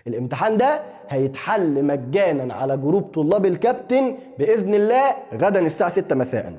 الامتحان ده هيتحل مجانا على جروب طلاب الكابتن باذن الله غدا الساعة 6 مساء.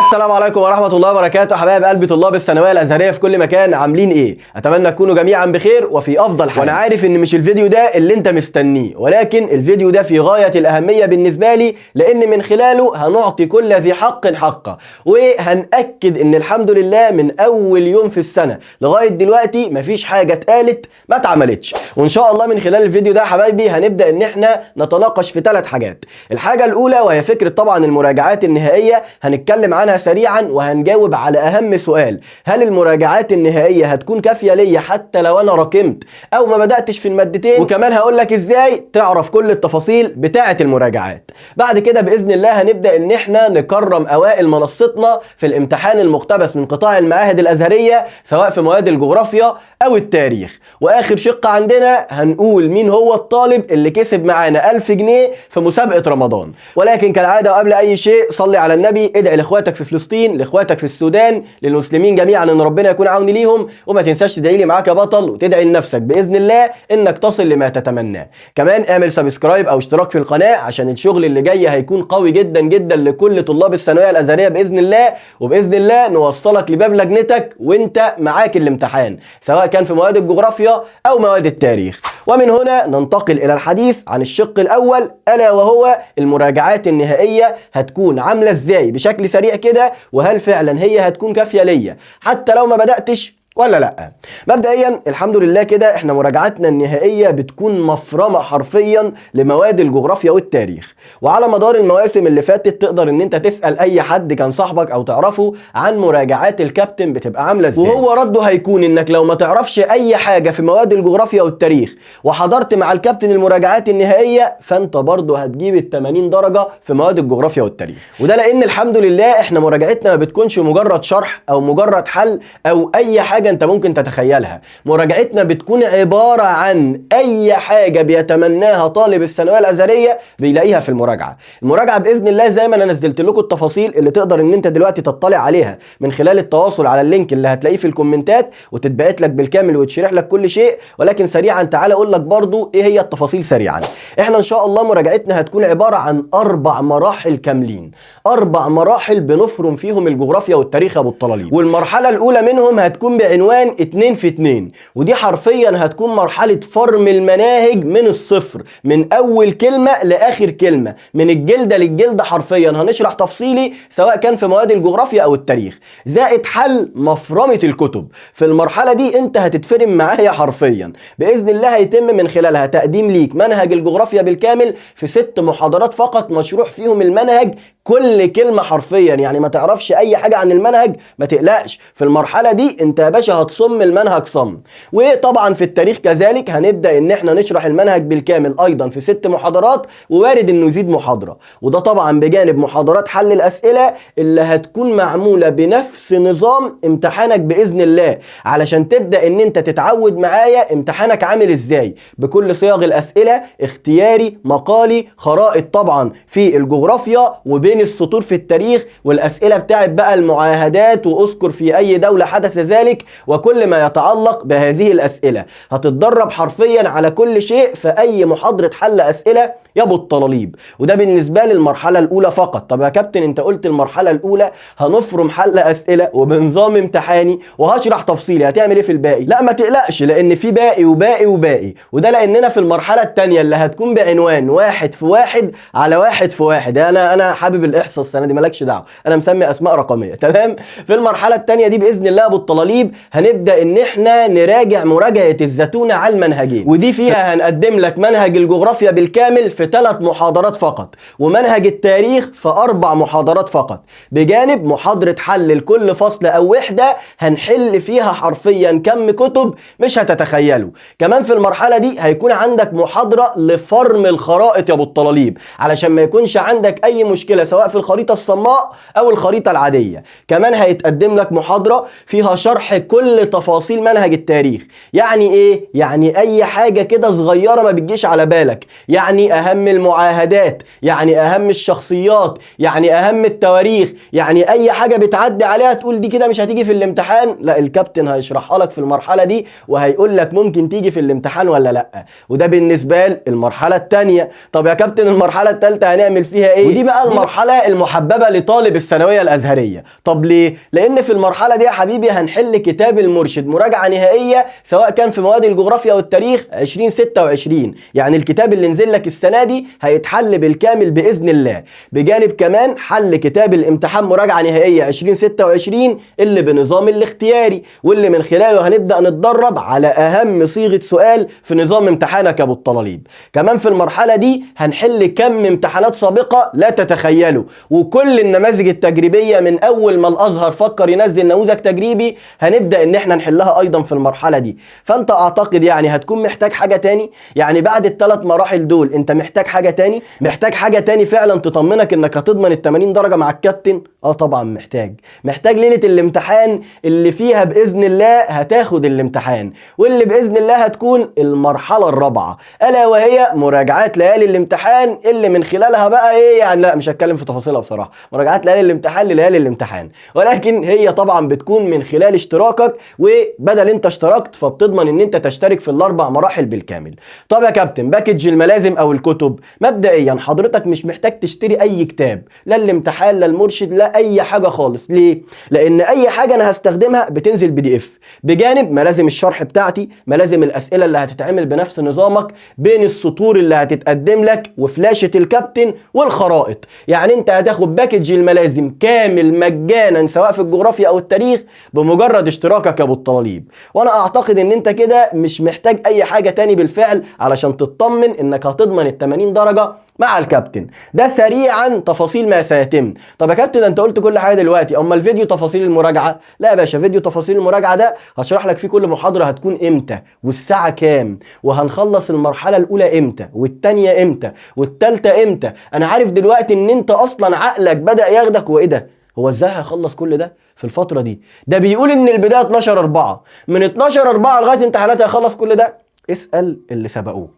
السلام عليكم ورحمة الله وبركاته حبايب قلبي طلاب الثانوية الأزهرية في كل مكان، عاملين ايه؟ أتمنى تكونوا جميعا بخير وفي أفضل حال. وأنا عارف إن مش الفيديو ده اللي أنت مستنيه، ولكن الفيديو ده في غاية الأهمية بالنسبة لي، لأن من خلاله هنعطي كل ذي حق حقه، وهنأكد إن الحمد لله من أول يوم في السنة لغاية دلوقتي مفيش حاجة اتقالت ما اتعملتش. وإن شاء الله من خلال الفيديو ده حبايبي هنبدأ إن احنا نتناقش في 3 حاجات. الحاجة الأولى وهي فكرة طبعا المراجعات النهائية، هنتكلم عنها سريعا وهنجاوب على اهم سؤال: هل المراجعات النهائية هتكون كافيه ليا حتى لو انا راكمت او ما بداتش في المادتين؟ وكمان هقول لك ازاي تعرف كل التفاصيل بتاعه المراجعات. بعد كده باذن الله هنبدا ان احنا نكرم اوائل منصتنا في الامتحان المقتبس من قطاع المعاهد الازهريه، سواء في مواد الجغرافيا او التاريخ. واخر شق عندنا هنقول مين هو الطالب اللي كسب معانا 1000 جنيه في مسابقة رمضان. ولكن كالعادة وقبل اي شيء صلي على النبي، ادعي لاخواتك في فلسطين، لاخواتك في السودان، للمسلمين جميعا ان ربنا يكون عون ليهم، وما تنساش تدعي لي معاك يا بطل، وتدعي لنفسك باذن الله انك تصل لما تتمناه. كمان اعمل subscribe او اشتراك في القناة عشان الشغل اللي جاي هيكون قوي جدا جدا لكل طلاب الثانوية الازهريه باذن الله، وباذن الله نوصلك لباب لجنتك وانت معاك الامتحان، سواء كان في مواد الجغرافيا او مواد التاريخ. ومن هنا ننتقل الى الحديث عن الشق الاول، الا وهو المراجعات النهائية هتكون عامله ازاي بشكل سريع كده، وهل فعلا هي هتكون كافيه ليا حتى لو ما بداتش ولا لا. مبدئيا الحمد لله كده احنا مراجعتنا النهائية بتكون مفرمه حرفيا لمواد الجغرافيا والتاريخ، وعلى مدار المواسم اللي فاتت تقدر ان انت تسال اي حد كان صاحبك او تعرفه عن مراجعات الكابتن بتبقى عامله ازاي، وهو رده هيكون انك لو ما تعرفش اي حاجة في مواد الجغرافيا والتاريخ وحضرت مع الكابتن المراجعات النهائية فانت برضه هتجيب ال 80 درجه في مواد الجغرافيا والتاريخ. وده لان الحمد لله احنا مراجعتنا ما بتكونش مجرد شرح او مجرد حل او اي حاجة انت ممكن تتخيلها، مراجعتنا بتكون عبارة عن اي حاجة بيتمناها طالب الثانوية الازهرية بيلاقيها في المراجعة. المراجعة باذن الله زي ما انا نزلت لكم التفاصيل اللي تقدر ان انت دلوقتي تطلع عليها من خلال التواصل على ال link اللي هتلاقيه في الكومنتات، وتتبعت لك بالكامل وتشرح لك كل شيء. ولكن سريعا تعالى اقول لك برضو ايه هي التفاصيل سريعا. احنا ان شاء الله مراجعتنا هتكون عبارة عن 4 مراحل كاملين، 4 مراحل بنفرم فيهم الجغرافيا والتاريخ ابو الطلاليب. والمرحلة الاولى منهم هتكون بعنوان 2 في 2، ودي حرفيا هتكون مرحلة فرم المناهج من الصفر، من اول كلمة لاخر كلمة، من الجلدة للجلدة حرفيا هنشرح تفصيلي سواء كان في مواد الجغرافيا او التاريخ، زائد حل مفرمة الكتب. في المرحلة دي انت هتتفرم معايا حرفيا باذن الله، هيتم من خلالها تقديم ليك منهج الجغرافيا بالكامل في 6 محاضرات فقط مشروح فيهم المنهج كل كلمة حرفيا، يعني ما تعرفش اي حاجة عن المنهج ما تقلقش، في المرحلة دي انت يا باشا هتصم المنهج صم. وطبعا في التاريخ كذلك هنبدأ ان احنا نشرح المنهج بالكامل ايضا في 6 محاضرات، ووارد انه يزيد محاضرة، وده طبعا بجانب محاضرات حل الاسئلة اللي هتكون معمولة بنفس نظام امتحانك باذن الله، علشان تبدأ ان انت تتعود معايا امتحانك عامل ازاي بكل صيغ الاسئلة، اختياري، مقالي، خرائط طبعا في الجغرافيا، وبين السطور في التاريخ، والاسئلة بتاعت بقى المعاهدات واذكر في اي دولة حدث ذلك، وكل ما يتعلق بهذه الاسئلة. هتتدرب حرفيا على كل شيء في اي محاضرة حل اسئلة يا ابو الطلاليب. وده بالنسبة للمرحلة الاولى فقط. طب يا كابتن انت قلت المرحلة الاولى هنفرم حل اسئلة وبنظام امتحاني وهشرح تفصيلي، هتعمل ايه في الباقي؟ لا ما تقلقش، لان في باقي وباقي وباقي. وده لاننا في المرحلة الثانية اللي هتكون بعنوان 1 في 1 على 1 في 1. انا حابب الاحصاء السنة دي، مالكش دعوه، انا مسمي اسماء رقمية، تمام؟ في المرحلة الثانية دي باذن الله ابو الطلاليب هنبدا ان احنا نراجع مراجعه الزتونه على المنهجين، ودي فيها هنقدم لك منهج الجغرافيا بالكامل في 3 محاضرات فقط، ومنهج التاريخ في 4 محاضرات فقط، بجانب محاضرة حل لكل فصل أو وحدة هنحل فيها حرفيا كم كتب مش هتتخيله. كمان في المرحلة دي هيكون عندك محاضرة لفرم الخرائط يا ابو الطلاليب، علشان ما يكونش عندك أي مشكلة سواء في الخريطة الصماء أو الخريطة العادية. كمان هيتقدم لك محاضرة فيها شرح كل كل تفاصيل منهج التاريخ. يعني ايه؟ يعني اي حاجة كده صغيرة ما بتجيش على بالك، يعني اهم المعاهدات، يعني اهم الشخصيات، يعني اهم التواريخ، يعني اي حاجة بتعدي عليها تقول دي كده مش هتيجي في الامتحان، لا الكابتن هيشرحها لك في المرحلة دي وهيقول لك ممكن تيجي في الامتحان ولا لا. وده بالنسبة للمرحلة الثانية. طب يا كابتن المرحلة الثالثة هنعمل فيها ايه؟ ودي بقى المرحلة المحببة لطالب الثانوية الازهريه. طب ليه؟ لان في المرحلة دي يا حبيبي هنحل كتاب المرشد مراجعه نهائية، سواء كان في مواد الجغرافيا والتاريخ 2026، يعني الكتاب اللي نزل لك السنة دي هيتحل بالكامل باذن الله، بجانب كمان حل كتاب الامتحان مراجعه نهائية 2026 اللي بنظام الاختياري، واللي من خلاله هنبدا نتدرب على اهم صيغة سؤال في نظام امتحانك يا ابو الطلاليب. كمان في المرحلة دي هنحل كم امتحانات سابقه لا تتخيله، وكل النماذج التجريبية من اول ما الازهر فكر ينزل نموذج تجريبي هنبدا ان احنا نحلها ايضا في المرحلة دي. فانت اعتقد يعني هتكون محتاج حاجة تاني؟ يعني بعد الثلاث مراحل دول انت محتاج حاجة تاني؟ محتاج حاجة تاني فعلا تطمنك انك هتضمن ال 80 درجه مع الكابتن؟ اه طبعا محتاج. محتاج ليلة الامتحان اللي فيها باذن الله هتاخد الامتحان، واللي باذن الله هتكون المرحلة الرابعة، الا وهي مراجعات ليالي الامتحان، اللي من خلالها بقى ايه يعني، لا مش هتكلم في تفاصيلها بصراحة، مراجعات ليالي الامتحان لليالي الامتحان، ولكن هي طبعا بتكون من خلال اشتراكك، وبدل انت اشتركت فبتضمن ان انت تشترك في الاربع مراحل بالكامل. طب يا كابتن package الملازم او الكتب، مبدئيا حضرتك مش محتاج تشتري اي كتاب، لا الامتحان لا المرشد لا اي حاجة خالص. ليه؟ لان اي حاجة انا هستخدمها بتنزل PDF، بجانب ملازم الشرح بتاعتي، ملازم الاسئلة اللي هتتعمل بنفس نظامك، بين السطور اللي هتتقدم لك، وفلاشه الكابتن والخرائط. يعني انت هتاخد package الملازم كامل مجانا سواء في الجغرافيا او التاريخ بمجرد اشتراكك يا ابو الطلاليب. وانا اعتقد ان انت كده مش محتاج اي حاجة تاني بالفعل علشان تطمن انك هتضمن ال 80 درجه مع الكابتن. ده سريعا تفاصيل ما سيتم. طب يا كابتن انت قلت كل حاجة دلوقتي، اما الفيديو تفاصيل المراجعة؟ لا يا باشا، فيديو تفاصيل المراجعة ده هشرح لك فيه كل محاضرة هتكون امتى والساعة كام، وهنخلص المرحلة الاولى امتى والثانية امتى والثالثة امتى. انا عارف دلوقتي ان انت اصلا عقلك بدا ياخدك وايه ده، هو ازاي هيخلص كل ده في الفترة دي؟ ده بيقول ان البداية 12/4، من 12/4 لغاية امتحانات هيخلص كل ده. اسال اللي سبقوك،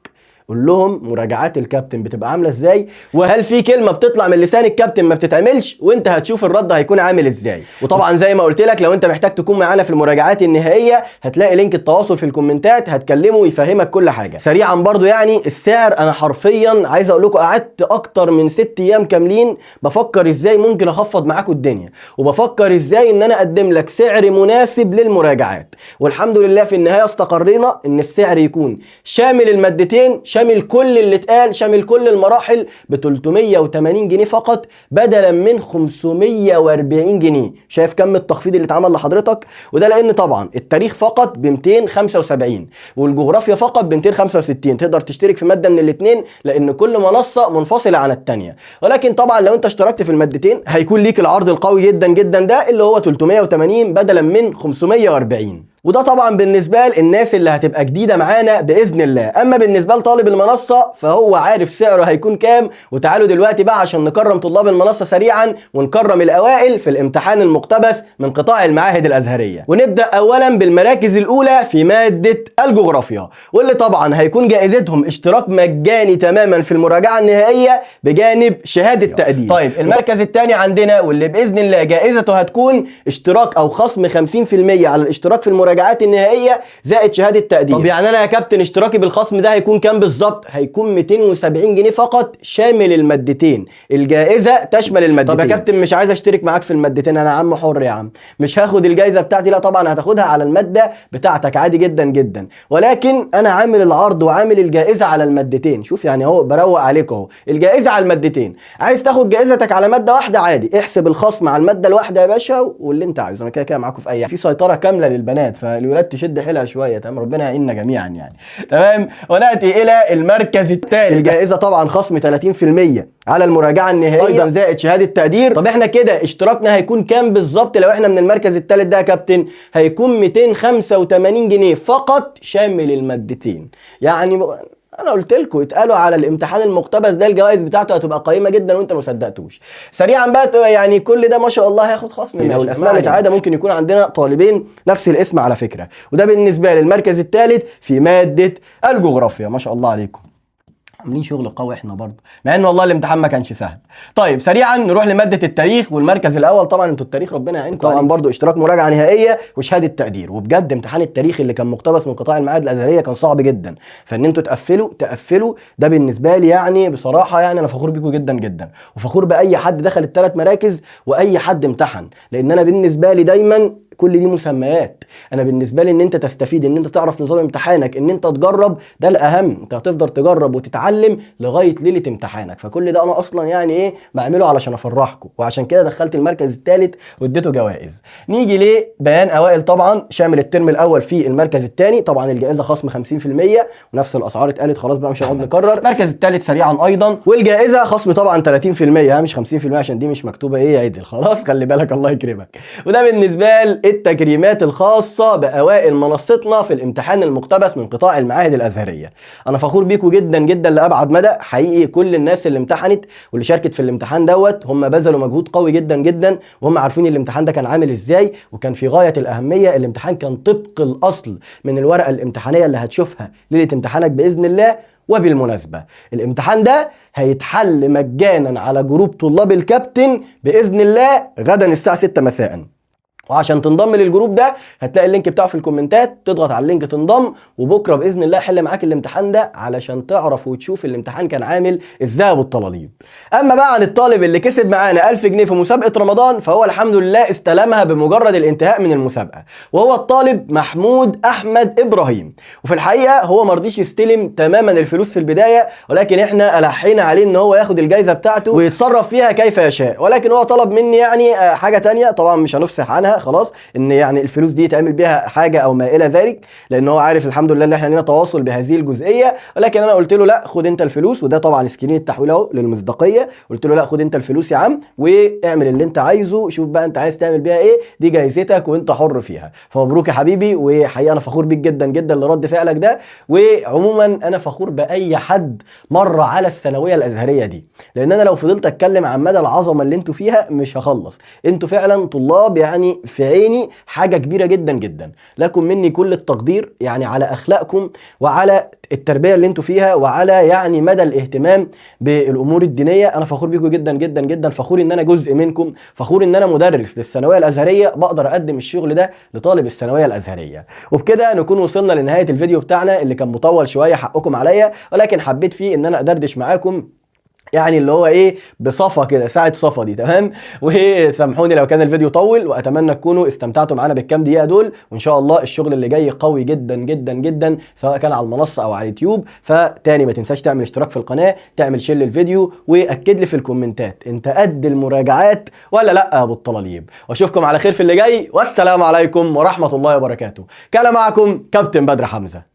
قول لهم مراجعات الكابتن بتبقى عامله ازاي، وهل في كلمة بتطلع من لسان الكابتن ما بتتعملش، وانت هتشوف الرد هيكون عامل ازاي. وطبعا زي ما قلت لك لو انت محتاج تكون معانا في المراجعات النهائية هتلاقي link التواصل في الكومنتات، هتكلمه ويفهمك كل حاجة. سريعا برضو يعني السعر، انا حرفيا عايز اقول لكم قعدت اكتر من 6 ايام كاملين بفكر ازاي ممكن اخفض معاكم الدنيا، وبفكر ازاي ان انا اقدم لك سعر مناسب للمراجعات، والحمد لله في النهاية استقرينا ان السعر يكون شامل المادتين، شامل كل اللي اتقال، شامل كل المراحل، ب 380 جنيه فقط بدلا من 540 جنيه. شايف كم التخفيض اللي اتعمل لحضرتك؟ وده لان طبعا التاريخ فقط ب 275 والجغرافيا فقط ب 265. تقدر تشترك في مادة من الاثنين لان كل منصة منفصلة عن الثانية، ولكن طبعا لو انت اشتركت في المادتين هيكون ليك العرض القوي جدا جدا ده اللي هو 380 بدلا من 540. وده طبعا بالنسبة للناس اللي هتبقى جديدة معانا باذن الله. اما بالنسبة لطالب المنصة فهو عارف سعره هيكون كام. وتعالوا دلوقتي بقى عشان نكرم طلاب المنصة سريعا ونكرم الاوائل في الامتحان المقتبس من قطاع المعاهد الازهريه. ونبدا اولا بالمراكز الاولى في مادة الجغرافيا، واللي طبعا هيكون جائزتهم اشتراك مجاني تماما في المراجعة النهائية بجانب شهادة تقدير. طيب المركز الثاني عندنا واللي باذن الله جائزته هتكون اشتراك او خصم 50% على الاشتراك في المراجعة النهائية زائد شهادة تقدير. طب يعني انا يا كابتن اشتراكي بالخصم ده هيكون كام بالظبط؟ هيكون 270 جنيه فقط شامل المادتين، الجائزة تشمل المادتين. طب يا كابتن مش عايز اشترك معاك في المادتين، انا عم حر يا عم، مش هاخد الجائزة بتاعتي. لا طبعا هتاخدها على المادة بتاعتك عادي جدا جدا، ولكن انا عامل العرض وعامل الجائزة على المادتين. شوف يعني اهو بروق عليك اهو، الجائزة على المادتين. عايز تاخد جائزتك على مادة واحدة عادي، احسب الخصم على المادة الواحدة يا باشا واللي انت عايزه. انا كده كده معاكم في اي في سيطرة كاملة للبنات، فالولاد تشد حيلها شوية، تمام، ربنا يعيننا جميعا يعني، تمام. وناتي الى المركز الثالث، الجائزة طبعا خصم 30% على المراجعة النهائية ايضا زائد شهادة تقدير. طب احنا كده اشتراكنا هيكون كام بالظبط لو احنا من المركز الثالث ده يا كابتن؟ هيكون 285 جنيه فقط شامل المادتين. يعني انا قلت لكم اتقالوا على الامتحان المقتبس ده الجوائز بتاعته هتبقى قيمة جدا وانت ما صدقتوش. سريعا بقى يعني كل ده ما شاء الله هياخد خصم. لو الاسماء متعاده ممكن يكون عندنا طالبين نفس الاسم على فكرة. وده بالنسبة للمركز الثالث في مادة الجغرافيا. ما شاء الله عليكم، عاملين شغل قوي احنا برضه، مع ان والله الامتحان ما كانش سهل. طيب سريعا نروح لمادة التاريخ والمركز الاول. طبعا انتوا التاريخ ربنا يعينكم. طبعا برضه اشتراك مراجعه نهائية وشهادة تقدير. وبجد امتحان التاريخ اللي كان مقتبس من قطاع المعاهد الازهريه كان صعب جدا، فان انتوا تقفلوا ده بالنسبة لي يعني بصراحة يعني انا فخور بيكم جدا جدا، وفخور باي حد دخل الثلاث مراكز واي حد امتحن، لان انا بالنسبة لي دايما كل دي مسميات. انا بالنسبة لي ان انت تستفيد، ان انت تعرف نظام امتحانك، ان انت تجرب، ده الاهم. انت هتفضل تجرب وتتعلم لغاية ليلة امتحانك. فكل ده انا اصلا يعني ايه بعمله علشان افرحكم، وعشان كده دخلت المركز الثالث واديته جوائز. نيجي لبيان اوائل، طبعا شامل الترم الاول في المركز الثاني. طبعا الجائزة خصم 50% ونفس الاسعار اتقالت خلاص بقى مش هنقعد نكرر. المركز الثالث سريعا ايضا، والجائزه خصم طبعا 30%، مش 50% عشان دي مش مكتوبة ايه عدل، خلاص خلي بالك الله يكرمك. وده بالنسبة التكريمات الخاصة بأوائل منصتنا في الامتحان المقتبس من قطاع المعاهد الأزهرية. أنا فخور بيكم جدا جدا لأبعد مدى حقيقي. كل الناس اللي امتحنت واللي شاركت في الامتحان دوت هم بذلوا مجهود قوي جدا جدا، وهم عارفين الامتحان ده كان عامل ازاي وكان في غاية الأهمية. الامتحان كان طبق الأصل من الورقة الامتحانية اللي هتشوفها ليلة امتحانك بإذن الله. وبالمناسبة الامتحان ده هيتحل مجانا على جروب طلاب الكابتن بإذن الله غدا الساعة 6 مساء. وعشان تنضم للجروب ده هتلاقي ال link بتاعه في الكومنتات، تضغط على ال link تنضم، وبكره باذن الله احل معاك الامتحان ده علشان تعرف وتشوف الامتحان كان عامل ازاي ابو الطلاليب. اما بقى عن الطالب اللي كسب معانا 1000 جنيه في مسابقة رمضان، فهو الحمد لله استلمها بمجرد الانتهاء من المسابقة، وهو الطالب محمود احمد ابراهيم. وفي الحقيقة هو ما رضيش يستلم تماما الفلوس في البداية، ولكن احنا الحينا عليه ان هو ياخد الجائزة بتاعته ويتصرف فيها كيف يشاء، ولكن هو طلب مني يعني حاجة تانية طبعا مش هنفصح عنها خلاص، ان يعني الفلوس دي يتعمل بيها حاجة او ما الى ذلك، لان هو عارف الحمد لله ان احنا لنا تواصل بهذه الجزئية. ولكن انا قلت له لا خد انت الفلوس، وده طبعا screen التحويل اهو للمصداقيه. قلت له لا خد انت الفلوس يا عم واعمل اللي انت عايزه، شوف بقى انت عايز تعمل بيها ايه، دي جايزتك وانت حر فيها. فمبروك يا حبيبي، وحقيقة انا فخور بيك جدا جدا لرد فعلك ده. وعموما انا فخور باي حد مر على الثانوية الازهريه دي، لان انا لو فضلت اتكلم عن مدى العظمة اللي انتوا فيها مش هخلص. انتوا فعلا طلاب يعني في عيني حاجة كبيرة جدا جدا، لكم مني كل التقدير يعني على اخلاقكم وعلى التربية اللي انتوا فيها وعلى يعني مدى الاهتمام بالامور الدينية. انا فخور بيكم جدا جدا جدا، فخور ان انا جزء منكم، فخور ان انا مدرس للثانويه الازهريه بقدر اقدم الشغل ده لطالب الثانوية الازهريه. وبكده نكون وصلنا لنهاية الفيديو بتاعنا اللي كان مطول شوية، حقكم عليا، ولكن حبيت فيه ان انا ادردش معاكم يعني اللي هو ايه بصفة كده، ساعة صفا دي، تمام. وسامحوني لو كان الفيديو طول، واتمنى تكونوا استمتعتوا معانا بالكام دقيقة دول، وان شاء الله الشغل اللي جاي قوي جدا جدا جدا سواء كان على المنصة او على اليوتيوب. فتاني ما تنساش تعمل اشتراك في القناة، تعمل share للفيديو، واكد لي في الكومنتات انت قد المراجعات ولا لا يا ابو الطلاليب. واشوفكم على خير في اللي جاي، والسلام عليكم ورحمة الله وبركاته. كان معكم كابتن بدر حمزة.